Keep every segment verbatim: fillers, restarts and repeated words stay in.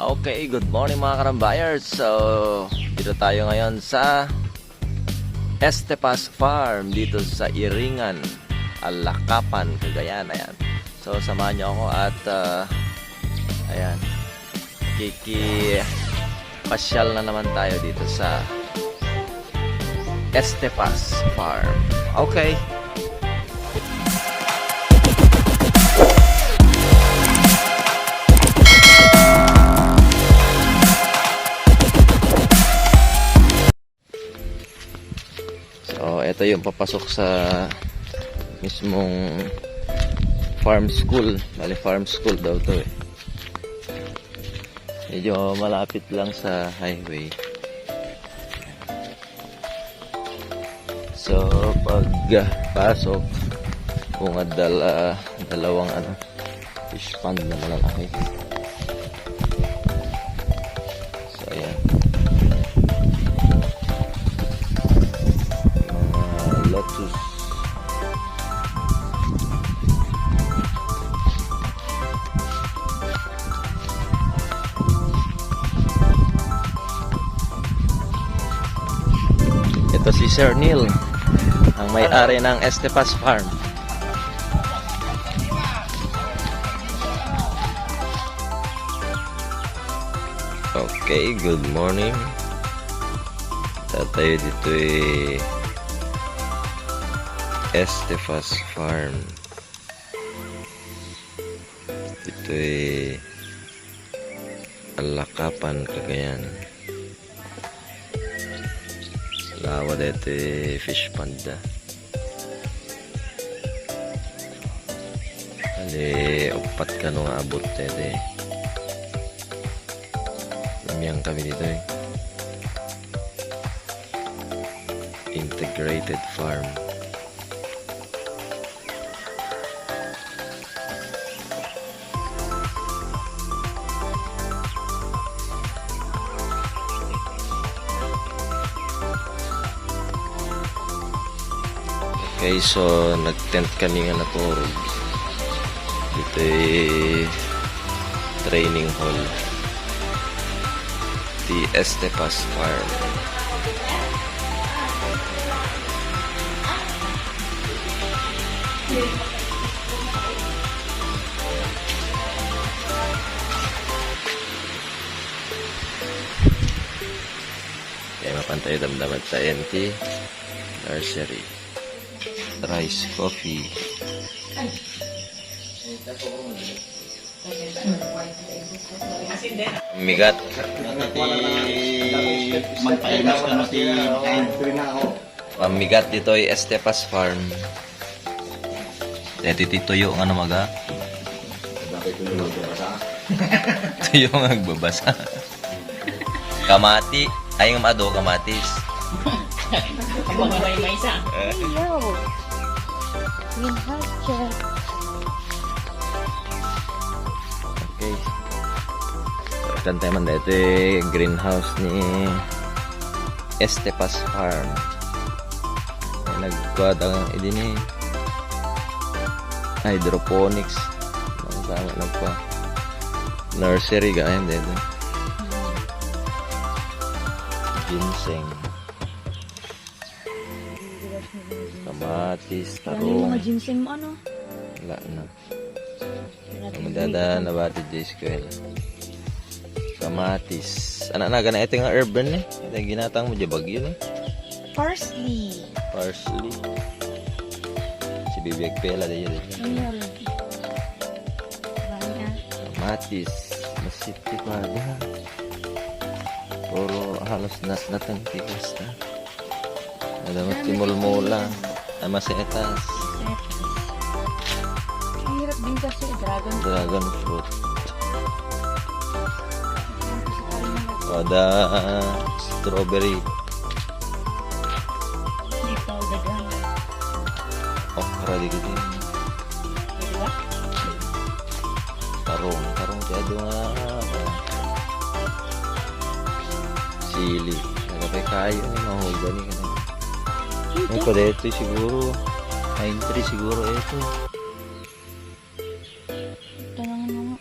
Okay, good morning, mga karambuyers. So, dito tayo ngayon sa Estepas Farm dito sa Iringan, Alacapan, Cagayan. Ayan. So, samahan niyo ako at, ah, ayan, kiki-, pasyal na naman tayo dito sa Estepas Farm. Okay. So, ito yung papasok sa mismong farm school. Bali, farm school daw to eh. Medyo malapit lang sa highway. So, pag, ah, pasok, kung dala, dalawang ano, fish pond na malalaki. So, ayan. Mga lotus. Ito si Sir Neil, ang may-ari ng Estepas Farm. Okay, good morning. Tatayo dito eh, Estepas Farm. Ditoy Alacapan, Cagayan. Lawa daytoy fish pond da. Ali, upat kano nga abot daytoy. Lumiyang kami ditoy. Integrated farm. Okay, so nag-tent kami nga naturog. Ditoy training hall ti Estepas Farm. Kaya mapan tayo damdamat sa N T Nursery. Rice coffee. Migat. Magpaimas ka na ti makain. Pamigat ditoy Estepas Farm. Deti ti tuyo nga namaga. Tuyo nga agbabasa. Kamati. Ay, nga adu, kamatis. Ay, greenhouse check. Okay. Tan tayo man dito, eh, greenhouse ni Estepas Farm. Ay, nagkuha daw idi ni hydroponics. Ang tama, nagkuha. Nursery, ganyan dito. Ginseng. Kamatis, tarong. Ano yung mga ginseng mo, ano? Wala na. Ang dada na ba ti eskwela? Kamatis. Anak na, gana ito nga herb ni. Ito yung ginatang mo dyan, bagyo ni. Parsley. Parsley. Si Bibi agpela, dahil dyan. Ano yun? Marami, ah. Kamatis. Masiti pa, da. Puro halos nat-natan ti basta. Ada mo ti mulmula. Ay, masetas. Ang hirap din kasi, dragon. Dragon fruit. Ada strawberry. Ito, dagan. Okra, di ko din. Di ba? Tarong, tarong ti adu nga, ah, sili. Nagapay kayo ni mahogany ka na. Ito. Ito, dito siguro. Pine tree siguro ito. Tanangan mo nga.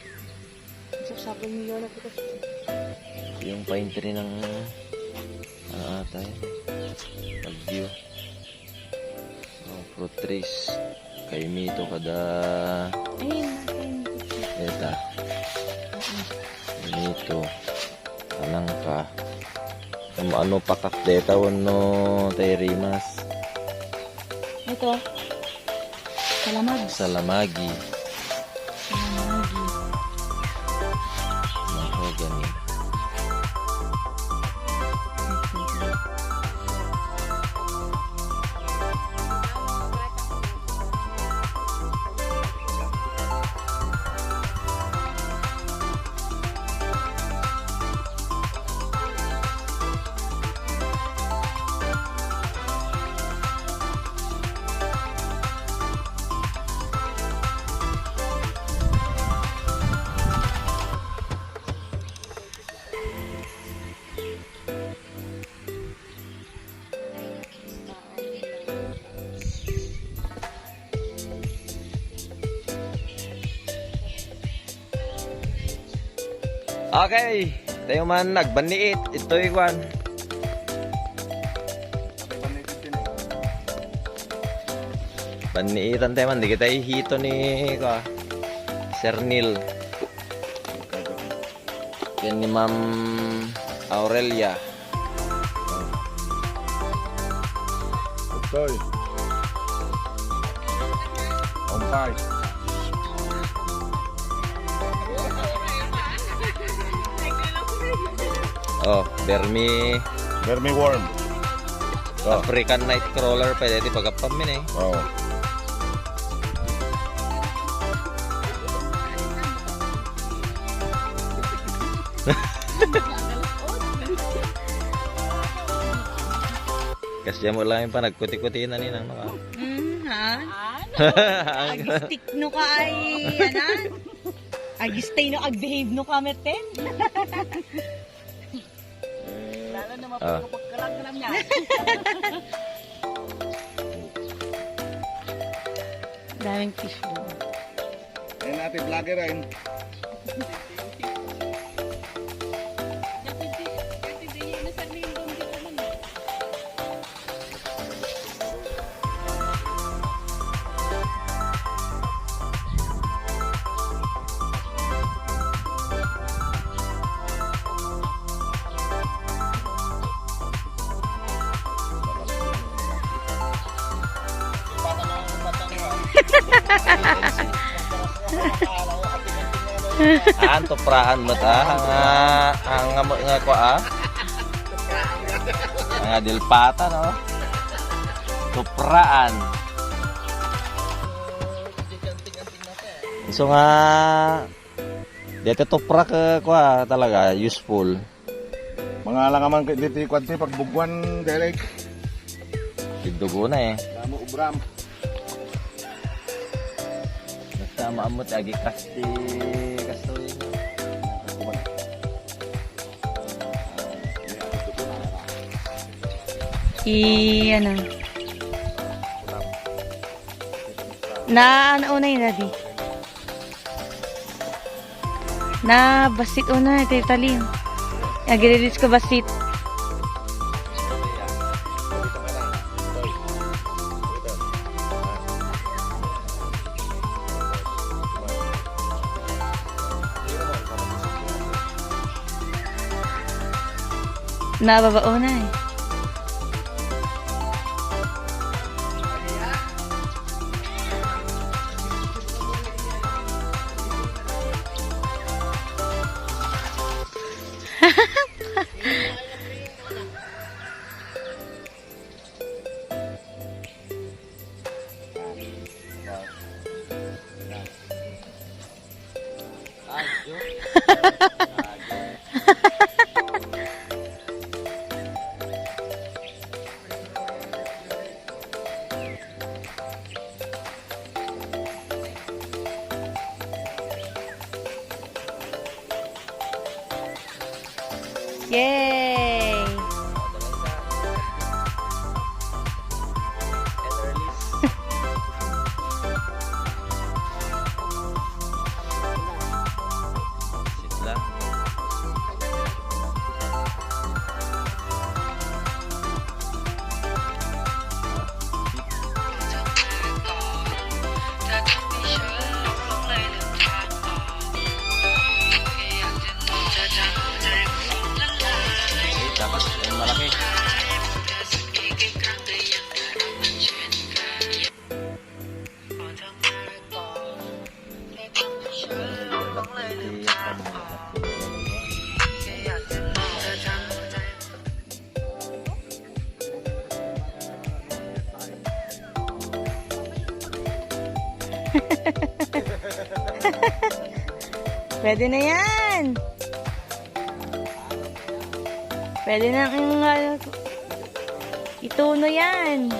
Sapsapul mo yun. Yung pine tree ng, ano ata yun? Bagyo. Oh, fruit trees. Kay Mito kada Ayun, ayun. Eta. Mito. Palangka. Ano, ano pakak deta wenno tay rimas? Ito. Salamag. Salamagi. Salamagi. Mahogany. Okay, tayo man nagbanniit. Ito'y kwan. Banniitan tayo man, di kita ihito ni, kwa, Sir Neil. Yan ni Ma'am Aurelia. Utoy. Ompay. Oh, Bermi. Bermi worm. Oh. African night crawler, pwede di pagapam min eh. Oh. Kasya mo lang yung panagkuti-kuti na ninang, no? Mm, ha? Agistik no ka ay, anan? Agistay no, agbehave no ka, meten? Lalo na Ah. mapagkapagkaram-karam niya. Daming fish doon. Ayun, ate, vlogger, ayun. An, tupraan met, ah. Nga, nga, nga, nga, kua, ah. Nga dilpata, no? Tupraan. So nga, dito tupra ka, kua, talaga, useful. Mga alangaman ka dito, kuwan, ti, pagbuguan, direk. Tindugo na, eh. Damo ubram. Basta maamot, agi kasti, kastoy. I, ano. Na, ano, una yun, Daddy? Na, basit una, ito yung talim. Agrilis ko basit. Nababao na eh. Yay! Sit lang. Pwede na yan. Pwede na yung, uh, ituno yan.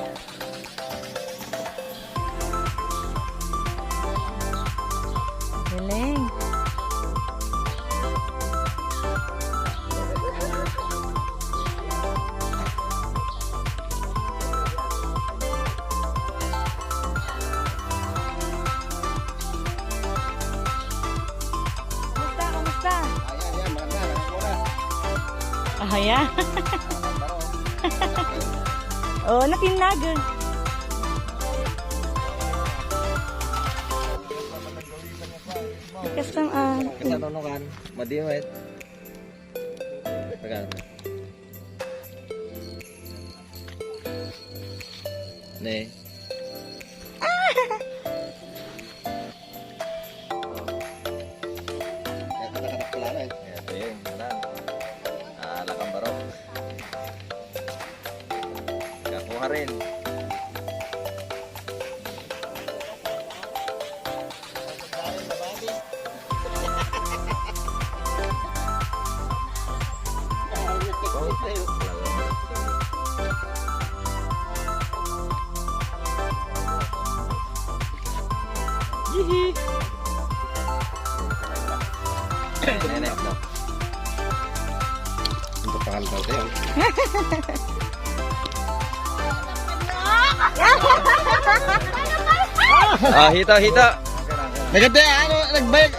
Galing. Kumusta? Kumusta? Ayan, yan. Maganda. Nakakuha na. Ah, yan. Oh, nakinag. Custom, ah. Kasi ano, kan? Madiwet. Tagal. Ne. Kaya katatak pala na eh. Kaya ito yun, wala. Ah, lakang barok. Kakuha rin. Yee! Nenek, no? Untuk pangal daw tayo. Ah, hita, hita. Naganda, ano, nagbayag.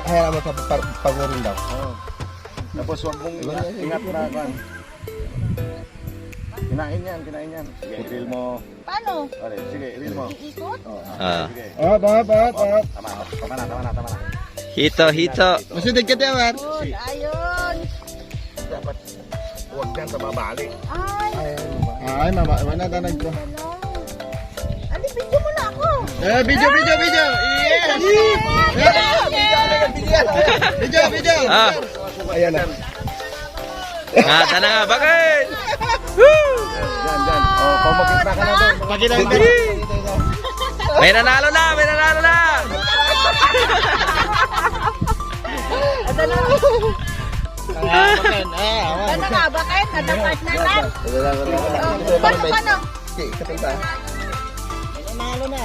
Ay, ano, pa, pa, pagurin daw. Oo. Tapos wag mong ingat na, kan. Kinain yan, kinain yan. Sige, reel mo. Paano? Alright, sige, reel mo. Iikot? Oo. Ah. Sige. Up, up, up, up. Tama, tama na, tama na, tama na. Hita, hita. Masudag ka, Tewar. Good, ayun. Dapat huwag yan sa babali. Ay. Ay, mama, wala na nagko. Ali, video mo na ako. Eh, video, video, video. Yes. Video, video. Ah. Ayan na. Ngata na nga, bakit? Woo! Yan, yan. Oh, pamakit na ka na doon. Pakita, pakita. May nanalo na, may nanalo na. Ada na. Ah, awan. Ada na, bakit? Ada partner na. Ada na, ada na. Oh, paano, paano? Okay, kapal ba? May nanalo na.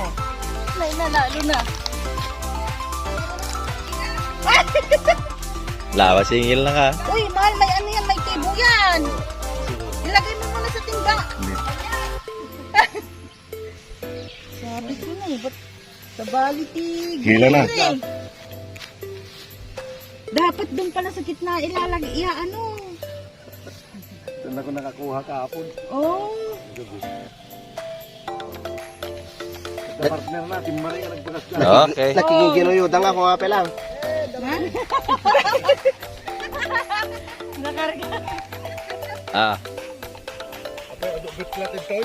May nanalo na. Lawa, singil na ka. Uy, mahal, may ano yan, may tibo yan. Ilagay mo muna sa timba. Sabi ko na eh, ba't sa bali ti Hila na. Gilid eh. Dapat doon pala sa gitna ilalagay, iya ano. Doon ako nakakuha kahapon. Oh. Gabi. Partner na, Team Marie, nagpagas ka. Okay. Nakikiginuyo, danga ko nga pala. Ha? Nakarga. Ah. Apo, adu, bitlat ito.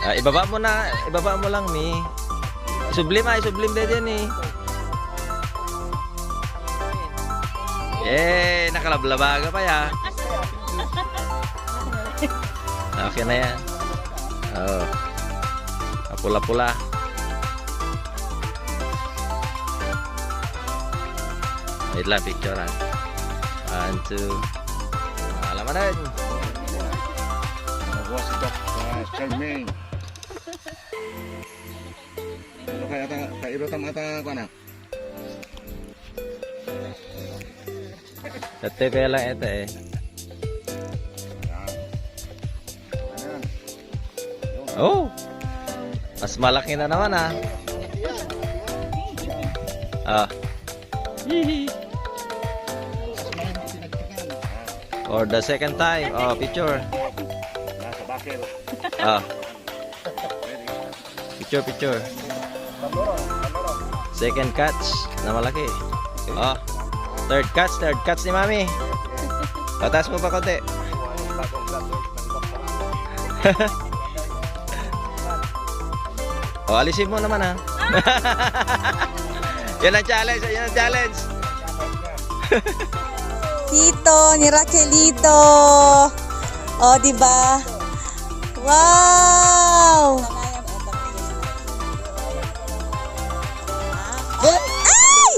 Ah, ibaba mo na, ibaba mo lang, Mi. Isublim, ah, isublim daydiay, eh. Eh, nakalablabaga pa, ya. Okay na yan. Oh. Ah, pula-pula. Wait lang, picture, ah. One, two. Alam mo na yun. Nakakuha si Doc, ah, Charmaine. Ano kaya ta-, kairo tam ata, kuwan, ah? Dati kaya lang ito, eh. Oh! Mas malaki na naman, ah. Ah. For the second time. Oh, picture. Nasa bakil. Ah. Picture, picture. Second catch na malaki. Oh. Third catch, third catch ni Mami. Pataas mo pa konti. Oh, alisin mo naman, ha. Yan ang challenge, yan ang challenge. Hito ni Raquelito. Oh, di ba? Wow! Ay!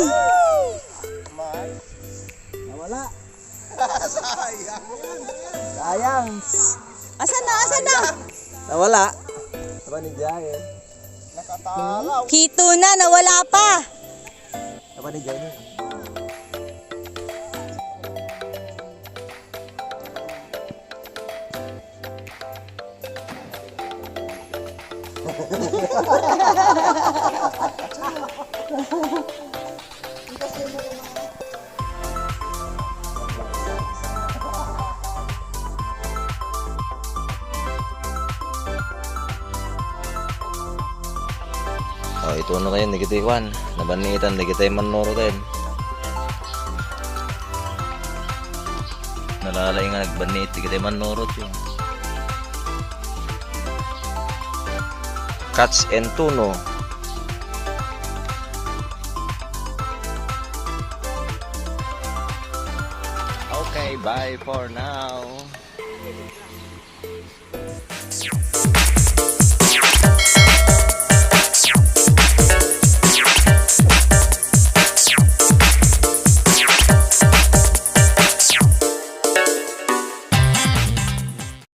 Nawala. Sayang. Sayang. Asan na? Asan na? Nawala. Aba ni Jai, eh. Nakatalaw. Hito na, nawala pa. Aba ni Jai, eh. Oh, ituno kayo, dagiti kuan. Nabanniitan, dagiti mannuroten. Nalalaing nga nagbanniit, dagiti mannuroten. Catch and tuno. Okay, bye for now.